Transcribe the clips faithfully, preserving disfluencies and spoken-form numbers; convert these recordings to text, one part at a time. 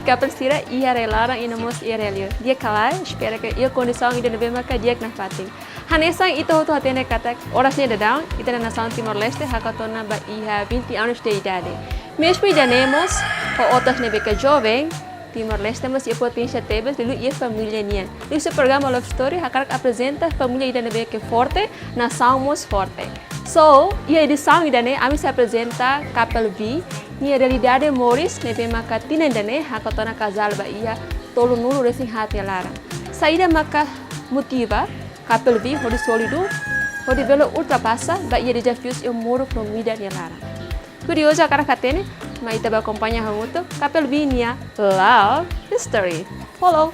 Kapel sira iha rai-laran i no mós iha rai-liur. Di'ak ka lae? Espera katak iha kondisaun ida ne'ebé maka di'ak nafatin. Hanesan ita hotu hatene katak oras ne'e daudaun, ita-nia nasaun Timor-Leste hakotu ona ba iha vinte anos de idade. Mezmu ida-ne'e mós, ho otas ne'ebé ke joven, Timor-Leste mós iha potensiál tebes, liuliu iha família nian. Liuhusi programa Love Story hakarak aprezenta família ida ne'ebé ke forte, nasaun mós forte. So, iha edisaun ida-ne'e, ami sei aprezenta Kapel V, nia realidade moris ne'ebé maka tinan ida-ne'e hakotu ona kazál ba iha tolunulu-resin-haat nia laran. Saida maka motiva Kapel V hodi sólidu, hodi bele ultrapasa ba iha dezafius iha moruk no midar nia laran. Kuriozu hakarak hatene, mai ita bá akompaña hamutuk Kapel V nia love story. Follow!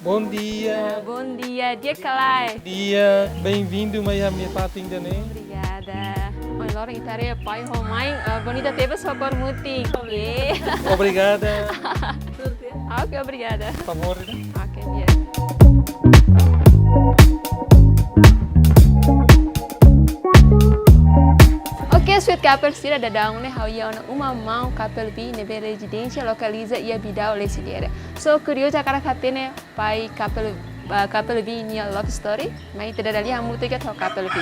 Bom dia. Ah, bom dia, di'ak ka lae? Di'ak, bem-vindo mai ami-nia fatin ida-ne'e. Obrigada. Ohin loron ita haree pai ho mãe, ah, bonita tebes ho kór mutin. Yeah. Obrigada. Ah, ok, obrigada. Favor, né? Ok, bien. Ok, sweet couple sira, daudaun ne'e ha'u iha ona uma maun Kapel V ne'ebé rezidénsia lokaliza iha Bidau, Lecidere. So, kuriozu hakarak hatene pai Kapel, ah, Kapel V nia love story. Mai ita dada lia hamutuk ho Kapel V.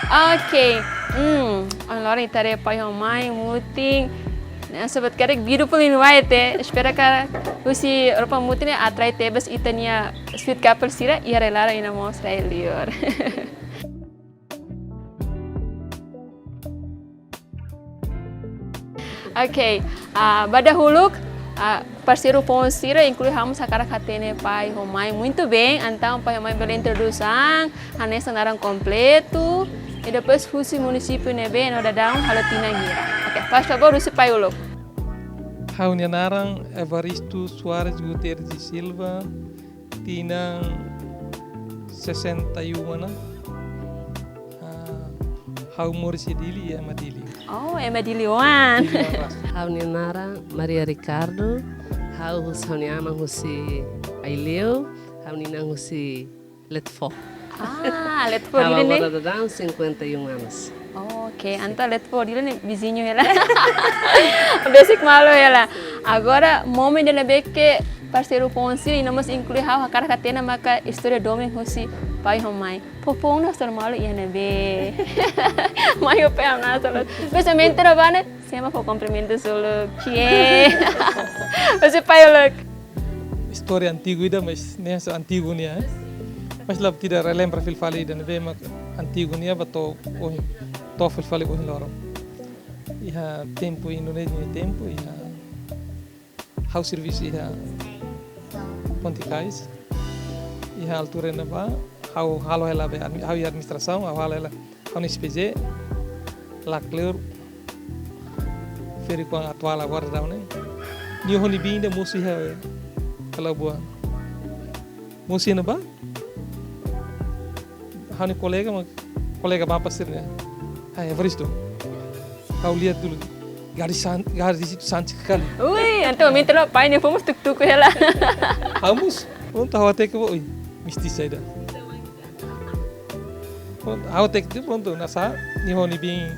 Ok. Hmm, ohin loron ita haree pai ho mãe mutin. Nah, sobat karik, beautiful in white, eh. Espera katak husi roupa mutin ne'e atrai tebes ita-nia sweet couple sira iha rai-laran i no mós rai-liur. Ok, ah, ba dahuluk, ah, parseiru foun sira, inklui ha'u mós hakarak hatene pai ho mãe. Muito bem, entaun pai ho mãe bele introdús an, hanesan naran kompletu, i depois husi munisípiu ne'ebé no daudaun halo tinan hira. Ok, faz favor, husi pai uluk. Ha'u-nia naran Evaristo Soares Guterres de Silva, tinan sesenta e um ona. Ah, ha'u moris iha Dili, iha ema Dili. Oh, ema Dili oan. Dili oan rasik. Ha'u-nia naran Maria Ricardo, ha'u husi, ha'u-nia aman husi Aileu, ha'u-nia inan husi Letfo. Ah, Letfo Dili ne'e? Ha'u agora daudaun cinquenta e um anos. Oh, ok, entaun Letfo Dili ne'e viziñu hela. Besik malu hela. Agora, momentu ne'ebé ke parseiru foun sira, i no mós inklui ha'u, hakarak hatene maka istória domin husi pai ho mãe. Foufoun ona sira malu iha ne'ebé. Mãe ho pai hamnasa loos. Pensamentu ne'ebá ne'e, sema fó kumprimentus uluk. Cie. Husi pai uluk. Istória antigu ida, mas ne'e só antigu nian, eh. Mas la ita relembra fila fali ida ne'ebé mak antigu nian ba to'o ohin, to'o fila fali ohin loron. Iha tempu Indonézia nia tempu, iha ha'u servisu iha Ponte Kais. Iha altura ne'ebá, ha'u halo hela be admi-, ha'u iha administrasaun, ha'u halo hela ha'u-nia S P J, lakleur, ferik-oan atuál agora daudaun ne'e. Nia ho nia biin ida mosu iha pelabuhan. Mosu iha ne'ebá, ha'u-nia kolega, mak kolega bapa sira-ne'e. Hai, Evaristo. Kau lihat dulu. Gadis san-, gadis itu cantik sekali. Ui, entaun momentu ne'ebá pai nia fó mós tuku-tuku hela. Ha'u mós, prontu, ha'u hateke, ui, mistis saida. Prontu, ha'u hateke, prontu, nasa, nia ho nia biin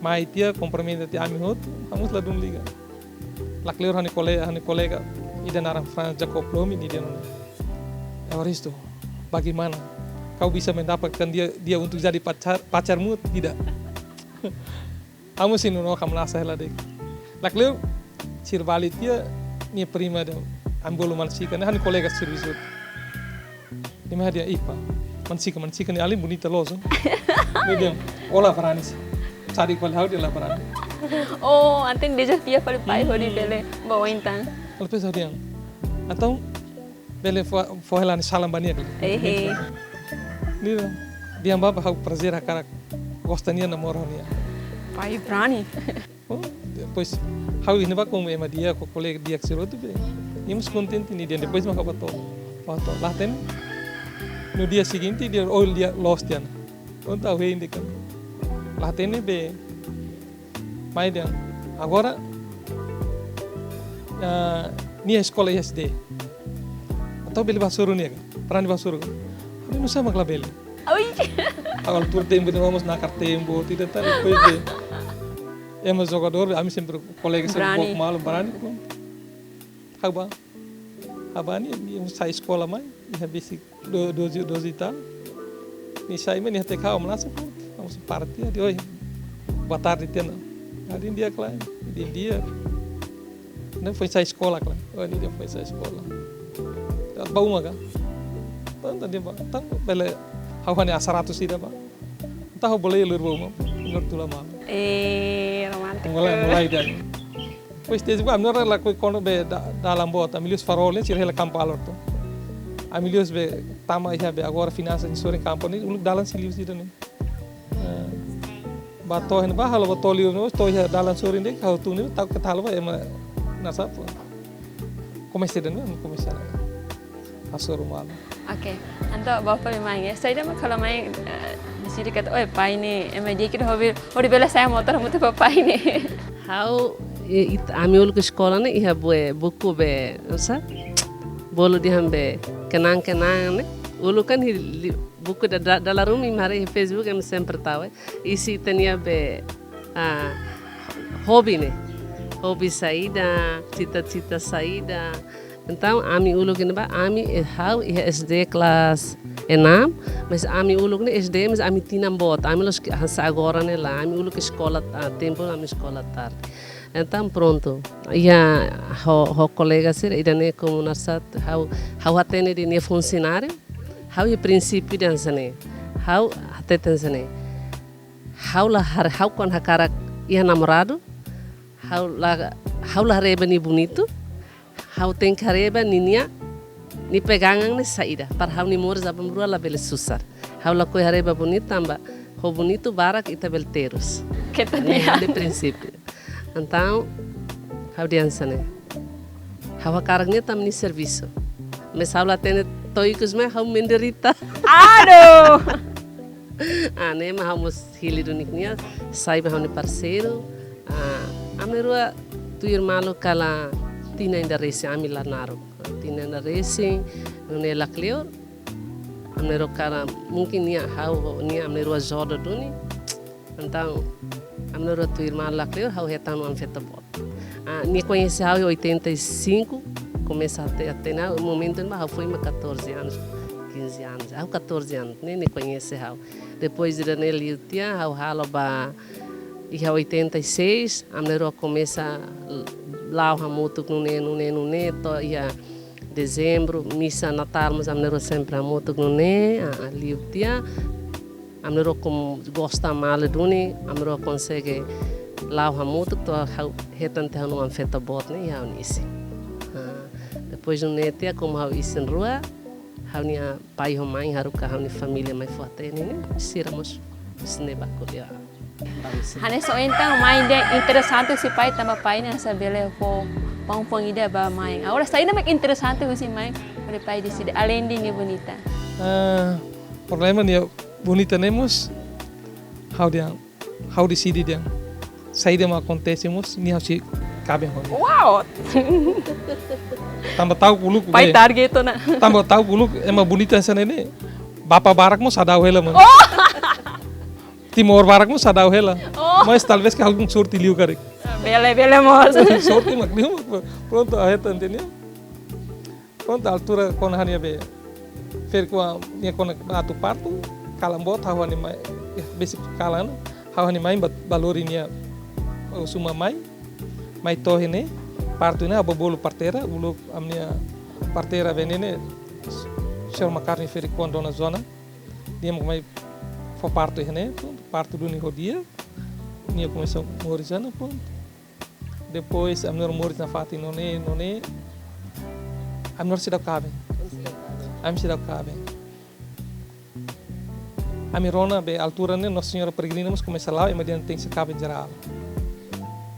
mai tiha, kumprimenta tiha ami hotu, ha'u mós ladún liga. Lakleur ha'u-nia kole-, ha'u-nia kolega, ida naran Franz Jacob Lomi, nia dehan: "Evaristo, bagaimana? Kau bisa mendapatkan dia, dia untuk jadi pacar, pacarmu tidak?" Ha'u mós sente hamnasa hela de'it. Lakleur, sira bali tiha, nia prima dehan, ami bolu mansika, ne'e ha'u-nia kolega servisu. Nia mai dehan: "Ih, pá, mansika, mansika ne'e alin bonita loos, oh." Nia dehan: "Ó la barani sá." Sadi kuali ha'u dehan la barani. Oh, entaun dezafia fali pai hodi bele bá oin tan. Depois ha'u dehan: "Entaun bele fó, fó hela nia salam ba nia." Ehe. Nia dehan ba ha'u prazer hakarak gosta nia namora nia. Pai brani. Oh, depois ha'u iha ne'ebá komu ema di'ak, kolega di'ak sira hotu be. Nia mós kontente nia dehan depois mak ha'u bá to'o. Bá to'o. La hatene. No dia seguinte dia, oh, dia loos tiha ona. Konta ha'u hein de'it kan. La hatene be. Mai dehan, agora, ah, nia eskola S D. Entaun bele bá hasoru nia ka? Brani bá hasoru ka? Ami nusá mak labele. Ui. Ha'u altura tempu ne'ebá mós nakar tempu, tidak tahu, depois de. Ema jogadór, ami sempre kolega sempre Brani. Bok malu, brani, pronto. Ha'u bá. Ha'u bá nia, nia sai eskola mai, iha besik do-, doze, doze e tal. Nia sai mai nia hateke ha'u, hamnasa pronto. Vamos partir de hoje. Boa tarde, tiha ona. Nia dehan di'ak, klaru. Nia dehan di'ak. Nia foin sai eskola, klaru. Oh, nia dehan foin sai eskola. Atu bá uma ka? Entaun, nia dehan bá. Entaun, bele ha'u hane asaratus ida bá. Entaun ha'u bá lori bá uma. Menor tula malu. Eh, romántico. Mulai, mulai dari. Pois, tesi ba, menor lakohi kona be da-, dalan boot, ami liu husi Farol ne'e, sira hela Campo Alto. Ami liu husi be, tama iha be, agora finansa nia sorin kampu ne'e, uluk dalan sei liu husi ida-ne'e. Eh, bá to'o iha ne'ebá, halo bá to'o liu ne'e, to'o iha dalan sorin de'it, ha'u tun ne'e, tau ke halo bá, ema, nasa po. Komesa ida-ne'e, komesa hasoru malu. Oke, entaun ba fali mai, eh, saida mak halo mai, eh, deside katak, oh, pai ne'e, ema di'ak ida hobi, hodi bele sa'e motór hamutuk ho pai ne'e. Ha'u, i-, it-, ami uluk eskola ne'e, iha bué, buku be, sá? Bolu dehan be, kenang-kenang ne'e. Uluk kan hi-, li-, buku da, da, dala ruma imi haree iha Facebook, imi sempre tau, eh. Iha ita-nia be, ah, hobi ne'e. Hobi saida, cita-cita saida. Entaun, ami uluk iha ne'ebá, ami, eh, ha'u iha S D kelas enam, mas ami uluk ne'e S D, mas ami tinan boot, ami la'ós ke-, hanesan agora ne'e lae, ami uluk eskola, ah, tempu ami eskola tarde. Entaun, pronto, iha ho, ho kolega sira, ida-ne'e komu narsat, ha'u, ha'u hatene dehan nia funsionáriu, ha'u iha prinsípiu dehan hanesan ne'e, ha'u hateten hanesan ne'e. Ha'u la har-, ha'u kuandu hakarak iha namoradu, ha'u la, ha'u la haree ba nia bonitu, ha'u tenke haree ba ninia, nia pegangan ne'e saida. Para ha'u-nia moris aban-bainrua labele susar. Ha'u lakohi haree ba bonitu tanba, ho bonitu barak ita bele terus. Keta ne'e dehan. Ha'u-nia prinsípiu. Entaun, ha'u dehan hanesan ne'e. Ha'u hakarak nia tanba nia servisu. Mas ha'u la hatene to'o ikus mai ha'u menderita. Aduh! Ah, ne'e mak ha'u mós hili duni nia, sai ba ha'u-nia parseiru. Ah, ami rua tuir malu kala tinan ida resin ami la naruk. Tinan ida resin, nune'e la kleur. Ami rua kala, mungkin nia ha'u, nia ami rua jodoh duni. Entaun, ami rua tuir malu la kleur, ha'u hetan oan-feto boot. Ah, nia koñese ha'u em oitenta e cinco, komesa hatene, hatene ha'u, momentu ne'ebá ha'u foin mak catorze anos, quinze anos. Ha'u catorze anos, ne'e, nia koñese ha'u. Depois ida-ne'e liu tiha, ha'u halo ba iha oitenta e seis, ami rua komesa l-, la'o hamutuk nune'e, nune'e, nune'e, to'o iha dezembru, misa Natál mós ami rua sempre hamutuk nune'e, ah, ah, liu tiha. Ami rua komu gosta malu duni, ami rua konsege la'o hamutuk to'o ha'u hetan tiha ha'u-nia oan-feto boot ne'e iha ha'u-nia isin. Ah, depois nune'e tiha komu ha'u isin rua, ha'u-nia pai ho mãe haruka ha'u-nia família mai fó-hatene ne'e, sira mós husi ne'ebá ko'alia. Hanesan ohin tan mãe dehan interesante husi pai tanba pai ne'e hanesan bele fó pão pão ida ba mãe. Agora saida mak interesante husi mãe, hodi pai deside além de nia bonita. Ah, problema nia bonita ne'e mós ha'u dehan, ha'u deside dehan. Saida mak akontese mós, nia ha'u sei kaben ho nia. Wow! Tanba ta'uk uluk, pai be. Target ona. Tanba ta'uk uluk, ema bonita hanesan ne'e. Bapa barak mós sadau hela, mano. Oh! Timor barak mós sadau hela. Oh! Mas talvez ke ha'u-nia sorte liu karik. Bele, bele mós. Sorte mak liu, pronto, akhirnya tentenya. Pronto, altura kona ha'u-nia be. Ferik oan nia kona atu partu, kalan boot, ha'u ha'u-nia mai, eh, besik kalan, ha'u ha'u-nia mai ba, bá lori nia, eh, husu mai, mai to'o iha ne'e, partu ne'e, ha'u bá bolu parteira, uluk ami-nia parteira be ne'e, señór Makarni ferik oan Dona Zona, nia mak mai fó partu iha ne'e, pronto, partu duni ho di'ak, nia komesa moris iha ne'e, pronto. Depois, ami na'in-rua moris nafatin nune'e, nune'e. Ami na'in-rua seidauk kaben. Ami seidauk kaben. Ami rona be altura ne'e Nossa Senhora Peregrina mós komesa la'o, ema dehan tenke ser kaben jerál.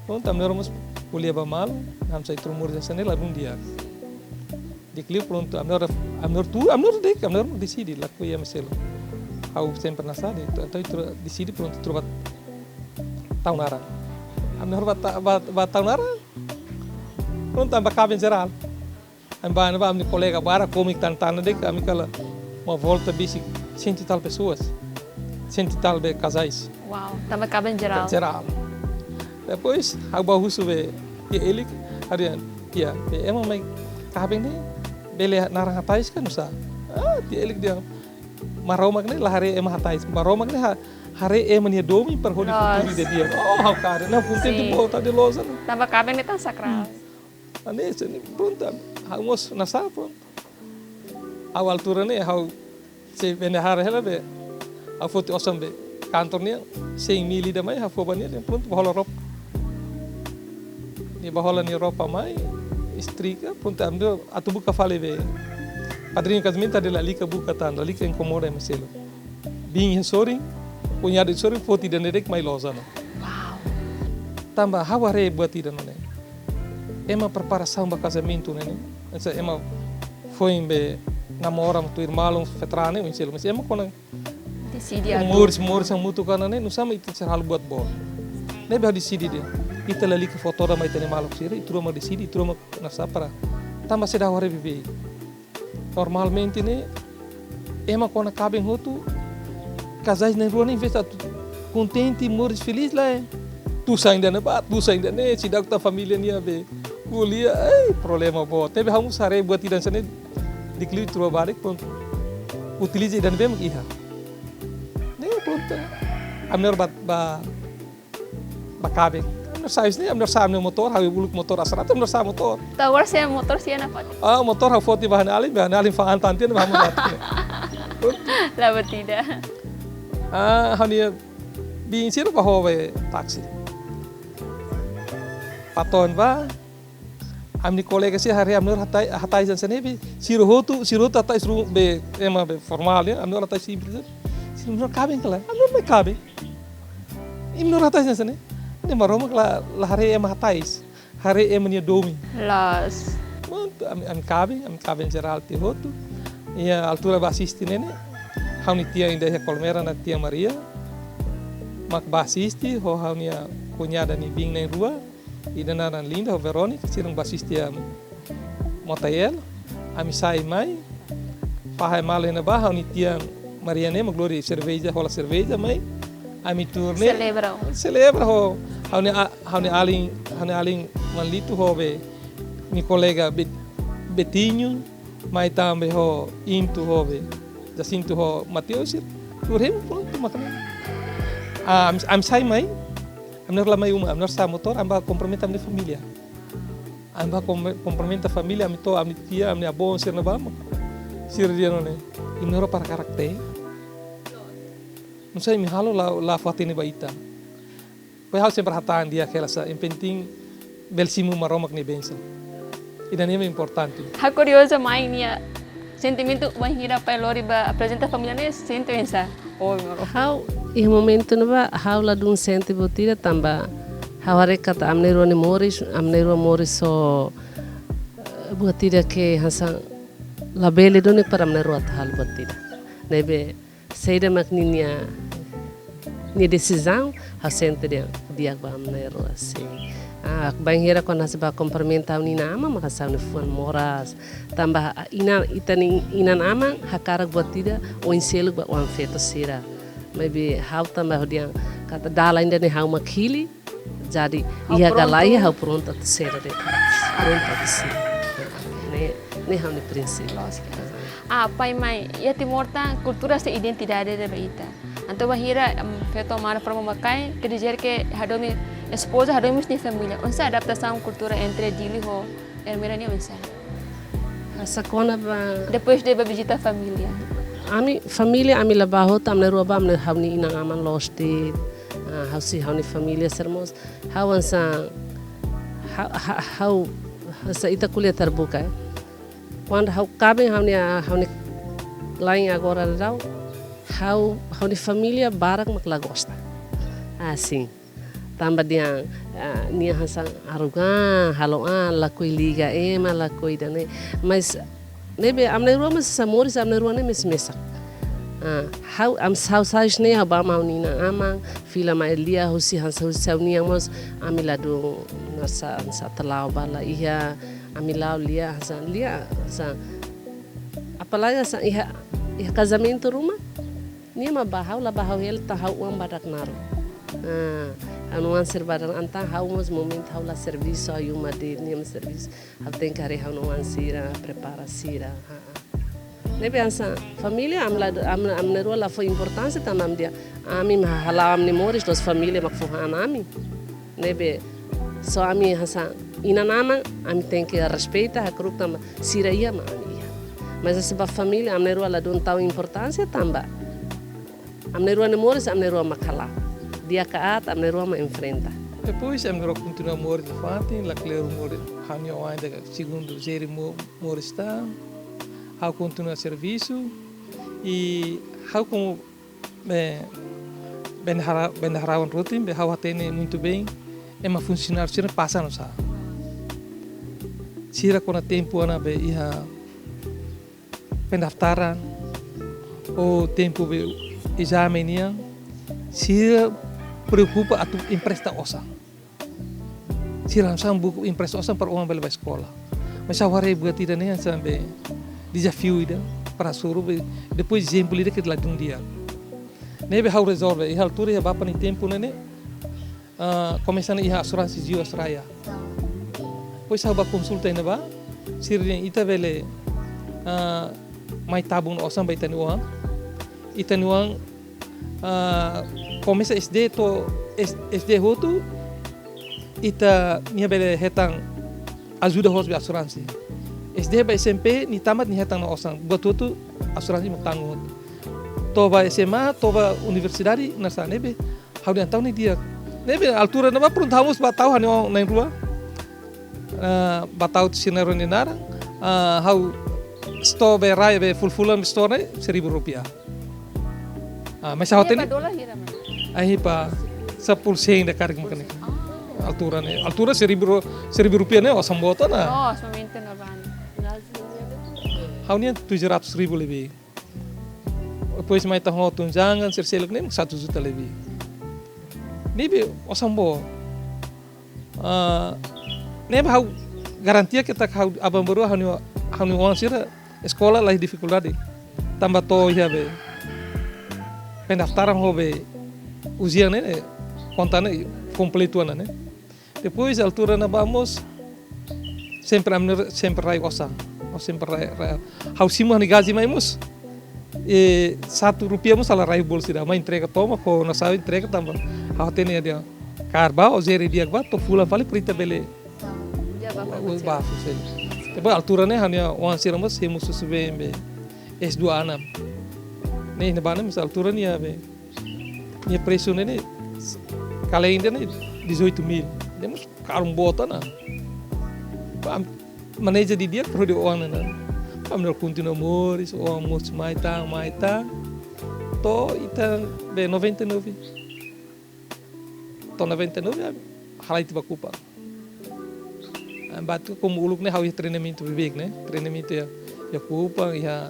Prontu, ami rona mós ko'alia ba malu, ami sai turu moris hanesan ne'e ladún di'ak. Di'ak liu prontu, ami rona, ami rona turu, ami rona de'it, ami rona deside, lakohi ema seluk. Ha'u sempre hanesan ne'e, entaun, entaun turu deside prontu turu ba tau naran. Ami rona ba ta-, ba, ba tau naran, prontu, ami ba kaben jerál. Ami ba, ami ba, ami kolega barak komik tan-tan de'it, ami kala uma volta besik cento e tal pessoas. Cento e tal be casais. Uau, tanba kaben jerál. Jerál. Depois, ha'u ba husu be tia Elik, ha'u dehan, tia, be ema mai kaben ne'e, bele naran hatais ka nusá? Ah, tia Elik dehan, Maromak ne'e la haree ema hatais. Maromak ne'e ha-, haree ema nia domin para hodi Loos. futuru di'ak. Oh, ha'u kaer. Nah, kontente Sin. boot, ha'u dehan loos ona. Tanba kaben ne'e tan sakrál. Hmm. Hanesan ne'e, prontu, ha'u mós hanesan, prontu. Ha'u altura ne'e, ha'u sei bendahara hela be. Ha'u foti osan be kantor nian, cem mil ida mai, ha'u fó ba nia, dehan prontu, bá hola roupa. Nia bá hola nia roupa mai, estrika, prontu, ami atu buka fali be. Padrinho kazamentu, ha'u dehan lalika buka tan, lalika inkomoda ema seluk. Biin iha sorin, kuñadu iha sorin, foti ida-ne'e de'it mai loos ona. Uau. Tanba ha'u haree buat ida nune'e. Ema preparasaun ba kazamentu ne'e, ne'e. Hanesan ema foin be namora, tuir malu, feto-raan ne'e, oin seluk. Mas ema kona Deside atu. moris, moris hamutuk ona ne'e, nusá mak ita sei halo buat boot. Ne'ebé ha'u deside dehan, ita lalika fó todan mai ita-nia maluk sira, ita rua mak deside, ita rua mak hanesan para. Tanba saida ha'u haree beibeik. Normalmente ne'e, ema kona kaben hotu, kazais na'in-rua ne'e investe atu kontente, moris feliz lae. Tusan ida-ne'e bá, tusan ida-ne'e, seidauk tan família nia be ko'alia, eh, problema boot. Ne'ebé ha'u mós haree buat ida hanesan ne'e, di'ak liu ita rua balik, prontu. Utiliza ida-ne'ebé mak iha. Ne'e prontu. Ami rua ba, ba ba kaben. Ami rua sa'e ne'e, ami rua sa'e ami-nia motór, ha'u uluk motór Astra, ami rua sa'e motór. To'o agora sei motór sira-nia fali? Ah, motór ha'u foti ba ha'u-nia alin, ba ha'u-nia alin fa'an tan tiha, ba ha'u motór. La buat ida. Ah, ha'u-nia biin sira bá ho be táksi. Paton ba, ami-nia kolega sira haree ami-nia hatais, hatais hanesan ne'e be. Sira hotu, sira hotu hatais ruma be, ema be formál, ya. Ami-nia hatais simples. Sira, ami-nia kaben ka lae? Ami-nia kaben. Imi-nia hatais hanesan ne'e. Ne'e Maromak la, la haree ema hatais. Haree ema nia domin. Loos. Prontu, ami, ami kaben, ami kaben jerál tiha hotu. Iha altura bá asiste ne'e ne'e. Ha'u-nia tia ida iha Colmera, nia tia Maria. Mak bá asiste, ho ha'u-nia kuñada nia biin na'in-rua. Ida naran Linda ho Verónica, sira bá asiste ami. Motael, ami sai mai, fahe malu iha ne'ebá, ha'u-nia tia Maria ne'e mak lori serveja, hola serveja mai, ami tuur ne'e. Selebra. Selebra ho, ha'u-nia a-, ha'u-nia alin, ha'u-nia alin Manlito ho be, nia kolega Bet-, Betinho, mai tan be ho Into ho be, Jacinto ho Mateus, sira tuur hemu prontu makanan. Ah, ami, ami sai mai, ami rua la mai uma, ami rua sa'e motór, ami bá kumprimenta ami-nia família. Ami bá kom-, kumprimenta família, ami to'o, ami-nia tia, ami-nia avó, sira-ne'ebá mak. Sira dehan nune'e, imi rua para karakter. Nusá imi halo la, la fó hatene ba ita. Pois ha'u sempre hatán di'ak hela sá, yang penting bele simu Maromak nia bensaun. Ida-ne'e mak importante. Ha'u kurioza mai nia sentimentu bainhira pai lori bá aprezenta família ne'e sente oinsá? Oh, Maromak. Ha'u, iha momentu ne'ebá, ha'u ladún sente buat ida tanba ha'u haree katak ami na'in-rua nia moris, ami na'in-rua moris ho, eh, buat ida ke hanesan labele duni para ami na'in-rua atu halo buat ida. Ne'ebé, saida mak ninia, nia desizaun, ha'u sente di'ak, di'ak ba ami na'in-rua, sin. Ah, bainhira kuandu ha'u sei bá kumprimenta ha'u-nia inan-aman, maka ha'u-nia fuan moras. Tanba inan, ita-nia inan-aman hakarak buat ida, oin seluk ba oan-feto sira. Maibé ha'u tanba ha'u dehan katak dalan ida-ne'e ha'u mak hili, jadi ha'u iha prontu. Galai ha'u prontu atu sira de'it. Prontu atu sira. Ne'e, ne'e ha'u-nia prinsípiu. Loos. Ah, pai, mai, iha Timor tan kultura sei identidade ida ba ita. Entaun bainhira, em, feto amar forma ba kain, quer dizer que hadomi espoza, hadomi mós nia família. Oinsá adaptasaun kultura entre Dili ho Ermera nian oinsá? Hanesan kona-ba. Depois de bá vizita família. Ami, família, ami la bá hotu, ami na'in-rua bá, ami ha'u-nia inan-aman loos de'it, ah, ha'u sei ha'u-nia família sira mós, ha'u hanesan, ha-, ha-, ha'u, hanesan ita ko'alia terbuka, eh. Kuandu ha'u kaben ha'u-nia, ha'u-nia la'en agora daudaun, Ha'u, ha'u-nia família barak mak la gosta. Asin. Tanba dehan, ah, nia hanesan arogan, halo an, lakohi liga ema, lakohi ida-ne'e. Mas ne'ebé ami na'in-rua mós hanesan moris, ami na'in-rua ne'e mesak-mesak. Ah, ha'u, ami, ha'u sais ne'e, ha'u bá mai ha'u-nia inan-aman, fila mai lia, husi hanesan, husi ha'u-nian mós, ami ladún hanesan, hanesan talao bala iha, ami la'o lia, hanesan lia, hanesan. Apalagi hanesan iha, iha kazamentu ruma, nia mak bá, ha'u la bá, ha'u hela tan ha'u oan badak naruk. Ah, ha'u-nia oan sira badak, entaun ha'u mós momentu ha'u la servisu, ha'u iha uma de'it, nia mak servisu. Ha'u tenke haree ha'u-nia oan sira, prepara sira. Ha, ha. Ne'ebé hanesan família, ami la, ami, ami na'in-rua la fó importánsia tanba ami dehan, ami mak hala'o ami-nia moris, loos família mak fó han ami. Ne'ebé só ami hanesan inan-aman, ami tenke respeita, hakru'uk tanba sira iha mak ami iha. Mas hanesan ba família, ami na'in-rua ladún tau importánsia tanba ami na'in-rua nia moris, ami na'in-rua mak hala'o. Di'ak ka aat, ami na'in-rua mak enfrenta. Depois, ami na'in-rua kontinua moris nafatin, la kleur moris, ha'u-nia oan ida segundu jere mo-, moris tan, ha'u kontinua servisu, i ha'u komu, be, bendahara-, bendaharawan rutin, be ha'u hatene muitu bein, ema funsionáriu sira pasa no sa. Sira kona tempu ona be iha pendaftaran, ou tempu be ezame nian, sira preokupa atu empresta osan. Sira hanesan buka empresta osan para oan bele bá eskola. Mas ha'u haree buat ida-ne'e hanesan be dezafiu ida para hasoru be, depois ezemplu ida ke ladún di'ak. Ne'ebé ha'u rezolve, iha altura iha bapa nia tempu ne'e ne'e, ah, komesa ne'e iha asuransi Jiwasraya. Depois ha'u bá konsulta iha ne'ebá, sira dehan ita bele, ah, mai tabung osan ba ita-nia oan. Ita-nia oan, ah, komesa S D to'o S-, S D hotu, ita-nia bele hetan ajuda hosi be asuransi. S D ba S M P, nia tamat nia hetan ona osan. Buat hotu asuransi mak tanggung. To'o ba S M A, to'o ba universidade, hanesan ne'ebé. Ha'u dehan entaun ne'e di'ak. Ne'ebé altura ne'ebá prontu ha'u mós bá tau ha'u-nia oan na'in-rua. Ah, bá tau sira na'in-rua nia naran. Ah, ha'u store be rai be fulan-fulan store ne'e seribu rupiah. Ah, mas ha'u hatene. Ba dolar hira, mas? Ahi ba sepuluh sen ida karik maka ne'e. Ah. Altura ne'e. Altura seribu ru-, seribu rupiah ne'e osan boot ona. Oh, somente na bani. Ha'u-nian tujuh ratus ribu lebih. Depois mai ita ho tunjangan, sira seluk ne'e satu juta lebih. Ne'ebé osan boot. Ah, ne'ebé ha'u garantia katak ha'u aban-bainrua ha'u-nia, ha'u-nia oan sira eskola la iha difikuldade. Tanba to'o iha be pendaftaran ho be ujian ne'e, ne'e, konta ne'e kompletu ona ne'e. Depois altura ne'ebá mós sempre ami na'in-rua sempre rai osan. Ou sempre rai, rai. Ha'u simu ha'u-nia gaji mai mós, eh, satu rupiah mós la rai bolsu ida. Mai entrega tomak, ho nasaun entrega tanba ha'u hatene dehan kaer bá, ou jere di'ak bá, to'o fulan fali para ita bele bá, bá, bá, bá, bá. Depois altura ne'e ha'u-nia oan sira mós simu susubeen be S dua ana. Ne'e ne'ebá ne'e mós altura nia be, nia presu ne'e ne'e, kala ida ne'e dezoito mil. Ne'e mós karun boot ona. Ba, maneja didi'ak hodi oan ne'e. Ba, ami na'in-rua kontinua moris, oan mós mai tan, mai tan. To'o ita be noventa e nove. To'o noventa e nove, halai tiha ba Kupang. Ah, ba to'o komu uluk ne'e ha'u iha treinamentu beibeik ne'e. Treinamentu iha, iha Kupang, iha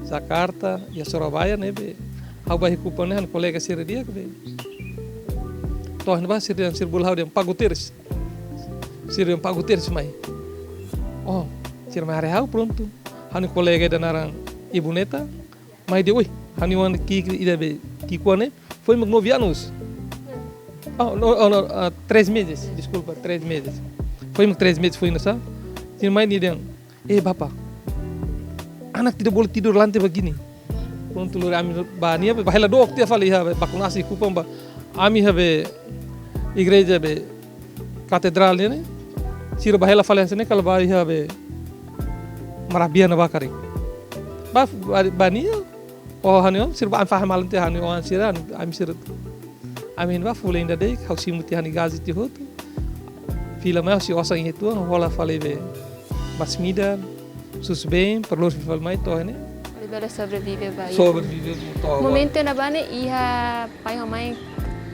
Jakarta, iha Surabaya ne'ebé. Ha'u ba iha Kupang ne'e ha'u-nia kolega sira di'ak be. To'o iha ne'ebá sira dehan sira bolu ha'u dehan Pak Guterres. Sira dehan Pak Guterres mai. Oh, sira mai haree ha'u prontu. Ha'u-nia kolega ida naran Ibu Neta. Mai dehan, oi, ha'u-nia oan ki'ik ida be ki'ik-oan ne'e foin mak nove anos. Oh, no, oh, no, ah, três meses, deskulpa, três meses. Foin mak três meses foin hanesan. Sira mai nia dehan, eh, Bapak, anak tidak boleh tidur lantai begini. Prontu lori ami ba nia be, bá hela dook tiha fali iha be, baku nasi Kupang ba. Ami iha be, igreja be, katedrál ne'e ne'e. Sira bá hela fali hanesan ne'e kala bá iha be, Marabia ne'ebá karik. Ba, ba, ba nia, oh, ha'u-nia oan, sira bá, ami fahe malan tiha ha'u-nia oan sira, ami sira. Ami iha ne'ebá fulan ida de'it, ha'u simu tiha ha'u-nia gaji tiha hotu. Fila mai husi osan iha tuan, hola fali be. Masin-midar, susubeen, para lori fali mai to'o ne'e. Bele sobrevive ba iha. Sobrevive to'o agora. Momentu ne'ebá ne'e iha pai ho mãe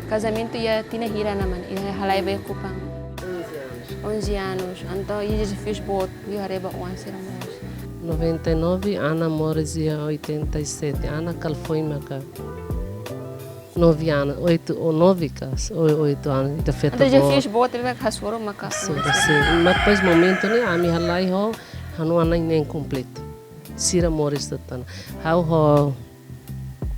kazamentu iha tinan hira ona, mana? Iha halai ba iha Kupang. Onze anos. Entaun iha dezafius boot, iha haree ba oan sira moris. Noventa e nove, Ana moris iha oitenta e sete. Ana kala foin maka nove anos, oito ou nove kas, ou oito anos, ita feto. Entaun dezafius boot ne'ebé hasoru maka. Sim, sim. Mas depois momentu ne'e, ami halai ho ha'u-nia oan na'in neen kompletu. Sira moris tiha ona. Ha'u ho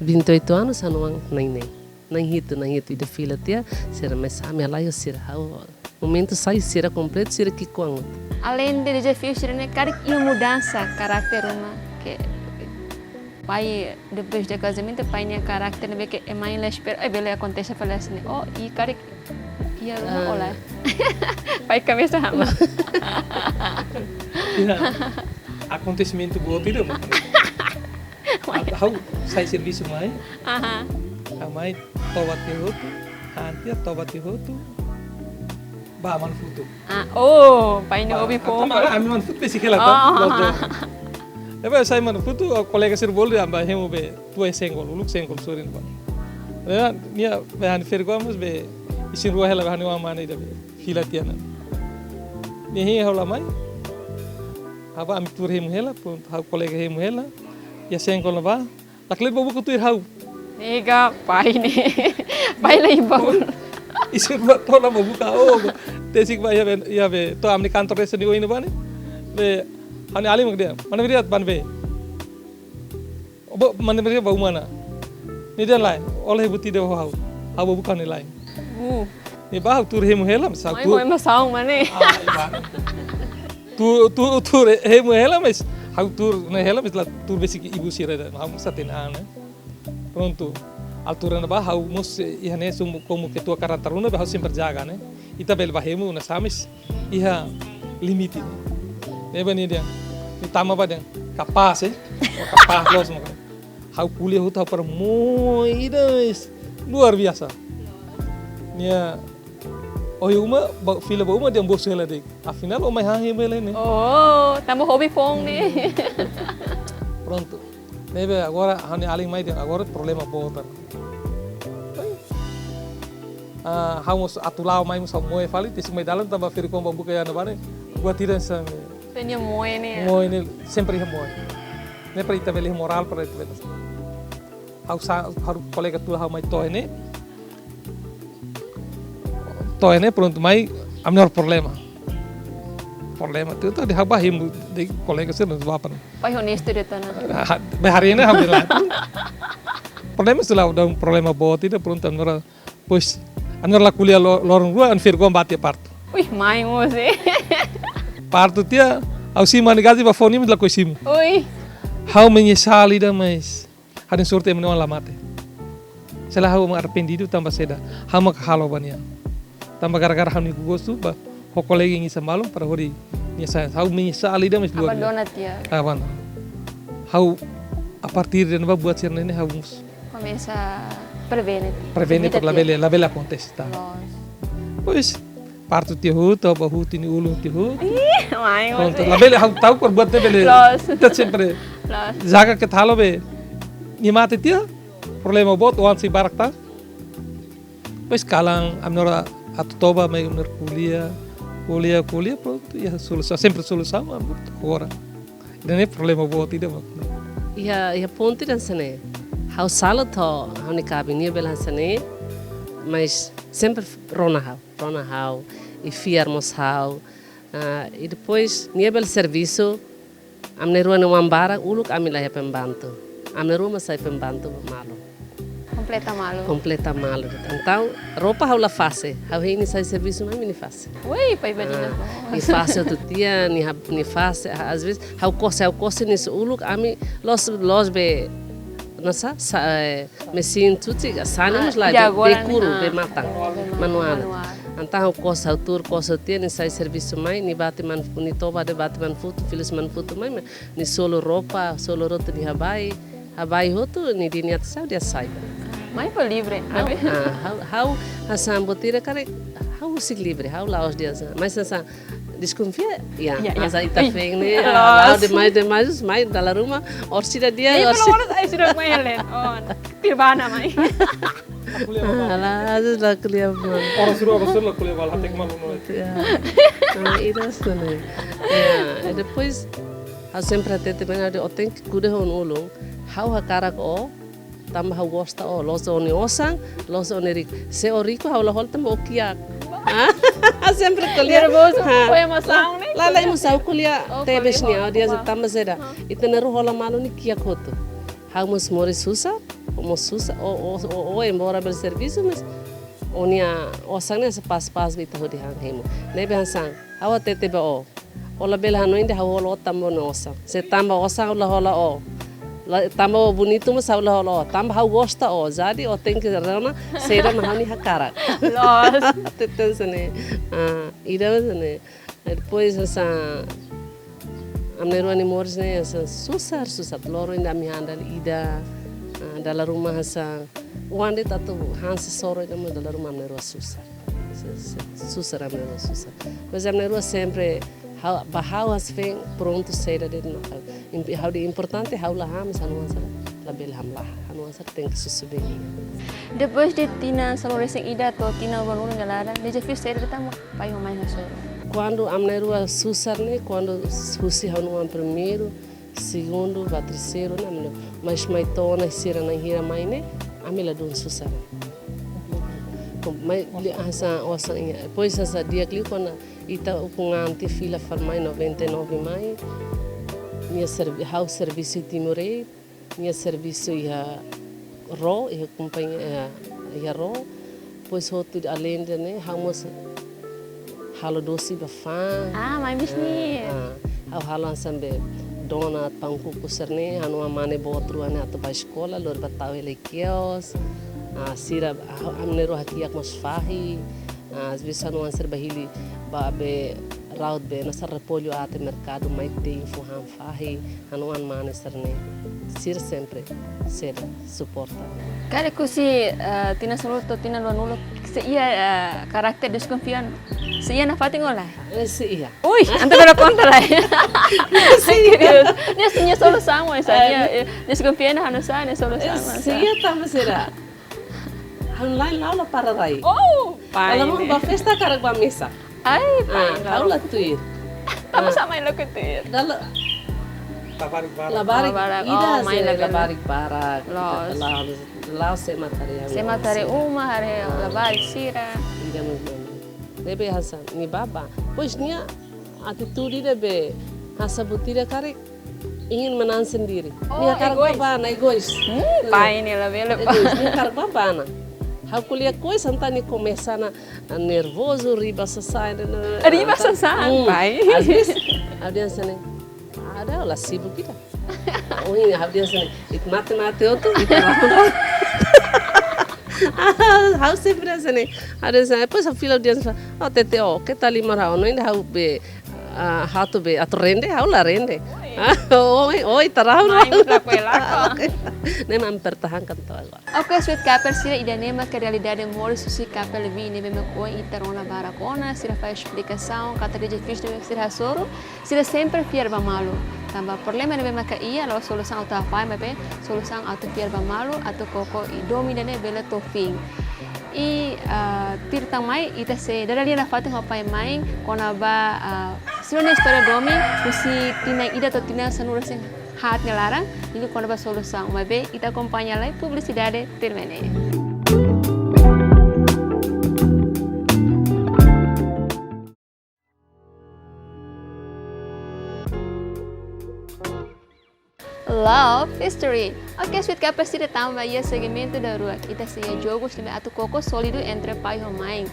vinte e oito anos, ha'u-nia oan na'in neen. Na'in hitu, na'in hitu, ida fila tiha, sira, mas ami halai ho sira, ha'u. Momentu sai sira kompletu, sira ki'ikoan. Além de dezafius sira-ne'e, karik iha mudansa karakter ruma ke pai, depois de kazamentu, pai nia karakter ne'ebé ke ema la espera, eh, bele akontese fali hanesan ne'e. Oh, i karik iha ruma. Ah. Ola. Pai kamisa hama. Iha akontesimentu boot ida, mana? Ha'u sai servisu mai. Aha. Ha'u mai toba tiha hotu, han tiha, toba tiha hotu. Ba Manufutu. Ah, oh, pai nia hobi foun. Ami Manufutu besik hela. Oh. Depois sai Manufutu, kolega sira bolu dehan ba hemu be tua iha Sengol, uluk Sengol sorin ba. Nia be han feri gomus be isin rua hela be han wan mane ida be fila tiha ona. Nia hein ha'u la mai. Ha'u ba ami tuur hemu hela, prontu, ha'u kolega hemu hela. Iha Sengol ne'ebá. Lakleur ba buka tuir ha'u. Nega, pai ne'e. Pai la iba. Isin rua to'o la ba buka, oh. Tesik ba iha be, iha be, to'o ami-nia kantor resa ni oin ne'ebá ne'e. Be, ha'u-nia alin mak dehan. Mana beriat ban be. Obo, mana beriat ba uma ona. Nia dehan lae, ola iha buti de ha'u. Ha'u ba buka nia lae. Uh. Nia ba ha'u tuur hemu hela, mas ha'u tuur. Mai emosaun, mana? Ah, iba. Tuur, tuur, tuur hemu hela, mas ha'u tuur ne'e hela, mas la tuur besik ibu sira dehan, ha'u mós hatene an, ne'e. Prontu. Altura ne'ebá ha'u mós iha ne'e sum komu ketua karanta rua ne'e, ha'u sempre jaga, ne'e. Ita bele ba hemu, na samis, iha limite. Ne'ebé nia dehan, nia tama ba dehan, kapás, eh? Kapás loos, maka. Ha'u ko'alia hotu ha'u para moe ida, mas luar biasa. Nia ohin uma, ba, fila ba uma dehan bosu hela de'it. Afinál, ó mai han hemu hela ne'e. Oh, tanba hobi foun ne'e. Prontu. Ne'ebé agora, ha'u-nia alin mai dehan, agora problema boot ona. Ah, ha'u mós atu la'o mai mós ha'u moe fali, tesik mai dalan tanba feri gomus ba buka iha ne'ebá ne'e. Buat ida hanesan ne'e. Nia moe ne'e. Moe ne'e, sempre iha moe. Ne'e para ita bele iha morál para ita bele. Ha'u sa, ha'u kolega tuur ha'u mai to'o ne'e. To'o ne'e prontu mai ami-nia problema. Problema tuir, tuir dehan ha'u ba hemu de'it kolega sira no ba pan. Pai honestu de'it ona. Ah, be haree ne'e ha'u bela. Problema selalu ada problema boot ida prontu ami-nia, pois, ami-nia la ko'alia lo-, loron rua ami feri gomus ba tiha partu. Ui, mai mós, eh. Partu tiha, ha'u simu ha'u-nia gaji ba fó nia, mas lakohi simu. Ui. Ha'u menyesal ida, mas ha'u-nia sorte ema nia oan la mate. Se lae ha'u mak arrependidu tanba saida, ha'u mak halo ba nia. Tanba gara-gara ha'u-nia gostu ba ho kolega iha Samalun para hodi nia sai. Ha'u menyesal ida, mas luar biasa. Abandona tiha. Abandona. Ha'u a partir de ne'ebá buat sira-ne'e ha'u mós komesa prevene tiha. Prevene para labele, labele akontese tan. Loos. Pois, partu tiha hotu, ha'u ba hutu nia ulun tiha hotu. Ih, mai, prontu, labele, ha'u ta'uk para buat ne'e bele. Loos. Ita sempre. Loos. Jaga ke talo be. Nia mate tiha, problema boot, oan sei barak tan. Pois kalan, ami-nia oan atu toba, mai ami-nia oan ko'alia, ko'alia, ko'alia, prontu, iha solusaun, sempre solusaun, ami agora. Ida-ne'e problema boot ida mak. Iha, iha pontu ida hanesan ne'e. Ha'u sala to'o ha'u-nia kaben, nia bele hanesan ne'e, mas sempre rona ha'u, rona ha'u, i fiar mós ha'u. Ah, i depois, nia bele servisu, ami na'in-rua nia oan barak, uluk ami la iha pembantu. Ami na'in-rua mak sai pembantu malu. Kompleta malu. Kompleta malu. Entaun, roupa ha'u la fase. Ha'u hein nia sai servisu mai nia fase. Ui, pai badina. Ah, nia fase hotu tiha, nia hab-, nia fase, ah, às vezes, ha'u kose, ha'u kose nia uluk, ami loos, loos be, nasa, sa, eh, mesin cuci, sani mós la, be, be kuru, be matan. Manuál. Manuál. Entaun ha'u kose, ha'u tuur kose tiha, nia sai servisu mai, nia bati Manufutu, nia toba de'it bati Manufutu, files Manufutu mai, mai. Nia solu roupa, solu roti nia habai, habai hotu, nia dehan nia atu sa'e, nia sai. Mai fó livre, ah, ha'u, ha'u hanesan buat ida karik, Ha'u husik livre, ha'u la'ós di'ak hanesan. Mas hanesan, deskonfia, ya, ya, ya. Hanesan ita feen ne'e, ah, la'ós demais, demais, mai dala ruma, orsida di'ak, orsida. Ai, sudah mai Helen. Oh, tirbana mai. Ah, la, às vezes la ko'alia, mano. Ora suruh, ora suruh la ko'alia, bala, hatek malu, no. Ya. Nah, itu sebenarnya. Ya, e depois, ha'u sempre hatete, bem, ha'u tenke kuda ho ulun. Ha'u hakarak ó, tanba ha'u gosta ó, la'ós ó-nia osan, la'ós ó-nia riku. Se ó riku, ha'u la hola tanba ó kiak. Ah, sempre ko'alia. Nervozu, ha, ho emosaun, la, ne'e? La, la, ko'alia. Emosaun ko'alia. Oh, tebes ko'alia, nia, ó di'ak, tanba saida. Ah. Ita na'in-rua hola malu nia kiak hotu. Ha'u mós moris susar, ó mós susar, ó, ó, ó, ó, embora bele servisu, mas ó-nia osan ne'e hanesan pas-pas ba ita hodi han hemu. Ne'ebé hanesan, ha'u hatete ba ó. Ó labele hanoin dehan ha'u hola ó tanba ó-nia osan. Se tanba osan ha'u la hola ó. La, tanba ó bonitu mós ha'u la hola ó. Tanba ha'u gosta ó. Jadi ó tenke rona saida mak ha'u-nia hakarak. Loos. Hateten hanesan ne'e. Ah, ida hanesan ne'e. Depois hanesan ami na'in-rua nia moris ne'e hanesan susar, susar. Loron ida ami han dala ida, ah, dala ruma hanesan. Oan de'it atu han sasoro ida mós dala ruma ami na'in-rua susar. Se, se, susar ami na'in-rua susar. Mas ami na'in-rua sempre ha'u, ba ha'u hanesan feen prontu saida de'it mak. Imp-, ha'u dehan importante ha'u la han, mas ha'u-nia oan sira labele hamlaha. Ha'u-nia oan sira tenke susubeen. Depois de tinan sanulu-resin-ida to'o tinan ruanulu nia laran, dezafiu saida de'it mak pai ho mãe hasoru? Kuandu ami na'in-rua susar ne'e, kuandu husi ha'u-nia oan primeiru, segundu, ba terseiru, ne'e ami na'in-rua. Mas mai to'o ona sira na'in-hira mai ne'e, ami ladún susar. Mai liu hanesan osan, iha. Depois hanesan di'ak liu kuandu ita ukun an tiha fila fali mai noventa e nove mai. Nia servi-, ha'u servisu iha Timor Air. Nia servisu iha Ro, iha kompañia, iha, iha Ro. Depois hotu aleinde ne'e, ha'u mós halo dosi ba fa'an. Ah, mai bisnis. Ah, ah. Ha'u halo hanesan be donat, paun kuku sira-ne'e, ha'u-nia oan mane boot rua ne'e atu ba eskola, lori ba tau hela iha kios. Ah, sira, ah, ami na'in-rua hakiak mós fahi. Ah, às vezes ha'u-nia oan sira ba hili, ba be raut be, hanesan repollu aat iha merkadu mai te'in fó han fahi, ha'u-nia oan mane sira-ne'e. Sira sempre, sira suporta. Karik husi, eh, tinan sanulu to'o tinan ruanulu, se iha, eh, karakter deskonfia, se iha nafatin ka lae? Eh, se iha. Ui, entaun bele konta lai. Se iha. Nia, nia solusaun, mas, eh, nia, eh, deskonfia iha ha'u-nia osan, nia solusaun, eh, mas, se iha tanba saida? Ha'u-nia la'en la'o la para rai. Oh, pai ne'e. Ha'u la'o ba festa karik ba mesak. Ai, pai ne'e. Ah, ha'u la tuir. Tanba sá mai la tuir? Dala labarik barak. Labarik. Labarik. Ida, oh, mãe, se labarik. Labarik barak. Loos. Ita la, la se mata re. Se mata re uma, haree, ah, labarik sira. Ida mungkin. Ne'ebé hanesan, nia bá bá. Depois nia atitude ne'ebé hanesan buat ida karik ingin menang sendiri. Oh, nia hakarak egois. Bá bá, nia egois. Hmm, pai ne'e labele. Egois, nia hakarak bá bá ona. Ha'u ko'alia ho nia, entaun nia komesa ona nervozu, riba sasán, ne'e, ne'e. Riba sasán, hmm, pai. Às vezes, ha'u dehan hanesan ne'e, ada la sibuk ida. Oh, nia ha'u dehan hanesan ne'e, ita mate-mate hotu, ita la. Ha'u sempre hanesan ne'e. Ha'u dehan hanesan ne'e, depois ha'u fila dehan hanesan ne'e, oh, tete, oh, keta lima rau, no inda ha'u be, ah, ha'u atu be, atu rende, ha'u la rende. Oi. Ah, oi, oi, tarau. Mai, muda ko ela ko. Oke. Ne'e mak ami pertahankan to'o agora. Oke, Sweet Kapper sira, ida-ne'e mak realidade moris husi Kapper Levi ne'ebé mak ohin ita rona barak ona, sira fó esplikasaun katak dezafiu ne'ebé sira hasoru, sira sempre fiar ba malu. Tanba problema ne'ebé maka iha, la'ós solusaun atu hafahe, maibé solusaun atu fiar ba malu, atu koko i domin ida-ne'e bele to'o fin. I, ah, tuir tan mai, ita sei dada lia nafatin ho pai-mãe, kona-ba, ah, sira-nia istória domin, husi tinan ida to'o tinan sanulu-resin-haat nia laran, liuliu kona-ba solusaun. Maibé, ita akompaña lai publisidade tuirmai ne'e. Love History. Oke, Sweet Kapper sira, tama ba iha segmentu daruak. Ita sei iha jogu ne'ebé atu koko sólidu entre pai ho mãe.